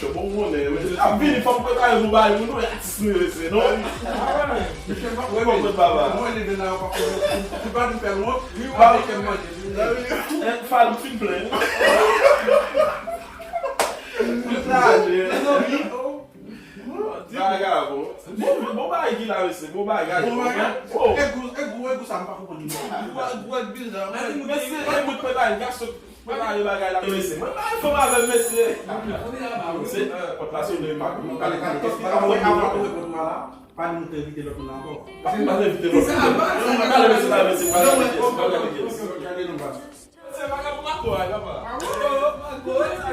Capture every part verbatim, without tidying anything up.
monchè, bon, ou konnen, men, ap vini, fò m prepare pou bay moun, nou, atis nou ye, mesye, non? Misye pa konprann, papa. Mwen, leve la, ou pa konprann. Ou pa di fè l wont, ou pa di fè l manje. Eh, Fal, m fin plen. Sa, mezanmi, oh. Vagabon. Bon, bon bagay ki la, mesye. Bon bagay. Bon bagay. Oh. E gou, e gou, e gou sa, m pa konprann. Gou, gou ak bizar. Mesye, e bout prepare, gason, prepare bagay la, mesye. Mwen pa anfòm avè m, mesye. Se, eh, pòt la sonnen, m pa konprann. Avan ou reponn mwen la, pa di nou te envite lòt moun ankò. Pa, pa envite lòt moun. Mwen pa envite lòt moun, mesye, pa envite lòt moun. Gade nou, baz. Se vagabon pa kò a, papa. Oh, pa kò, e sa.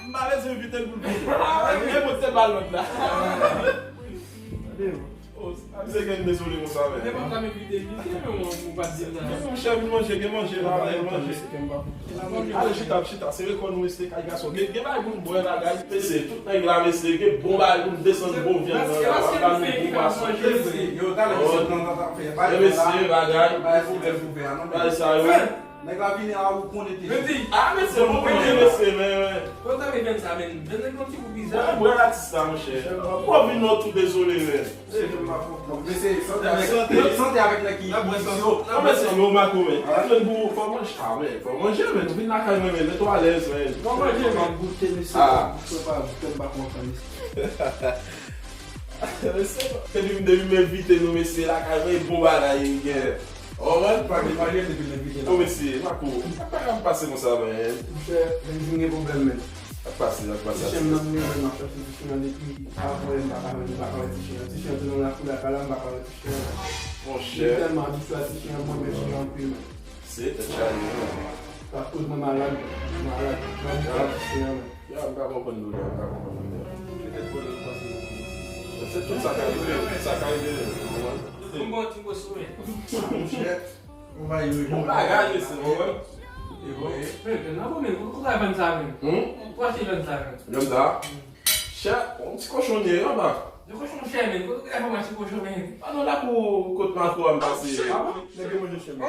M pa bezwen envite l pou l vini. E mwen te ba lòd la. Oh, misye gen dezole konsa, men. Men pa ta envite l, misye, men ou pa di l la. Gen manje, gen manje, papa, gen manje. Ale, chita, chita, sere kò nou, mesye, kay gason. Gen, gen bagay pou n bwè, bagay. Mesye, tout nèg la, mesye, gen bon bagay pou n desann bon vyann nan la. Wap ba nou bon pwason. Yo, talè, mesye, pran tan, tan, fè. E mesye, bagay. Bagay sa yo. Nèg la vini a ou konnen te. Mwen di, ah, mesye, mwen konnen, mesye, men, men. Mwen ta vin sa, men. Men nèg yon ti kou bizar. Mwen, mwen atis la, monchè. Mwen vin non tou dezole, men. Mesye, sante avèk, sante avèk nèg ki, ki yo. Non, mesye, yo mako, men. Mwen pou fò manje, ah, men, fò manje, men. Nou vin lakay mwen, men, mete w alèz, men. Fò manje, men. Goute, mesye. Ah. Mwen pa, mwen pa kontan, mesye. Depi, depi m envite nou, mesye, lakay mwen, e bon bagay, e gen. Oh, man, pa gen manje depi m envite la. Oh, mesye, Mako, m pa ka pase konsa, man. Monchè, men di m gen pwoblèm, men. Ap pase, ap pase. Ti chen m nan, m gen, m ap chèche ti chen an depi avè, m pa ka wè, m pa ka wè ti chen an. Ti chen an tounen nan lakou lakay la, m pa ka wè ti chen an. Monchè. M tèlman abitye a ti chen an, mwen renmen chen an anpil, men. Se tèt chaje, non. Sa koz mwen malad, malad, malad ti chen an, men. Ya, m ka konprann doulè, m ka konprann doulè. Petèt vòlè yo panse yo konnen. Se tout sa ka rive, tout sa ka rive, ou konprann? Ti bon, ti bon sourit. Monchè, ou va yo. Bon bagay, mesye, ou konprann? E bon. Men, men, nan bon, men, kote w al vann sa, men? Hmm? Kote w achte vann sa, men? Vann sa? Chè, yon ti kochon ye, anba. De kochon chè, men. Kote w al vann ti kochon, men? Pa nan lakou kot Matwo a m pase. Ah bon? Nèg yo manje chè, men.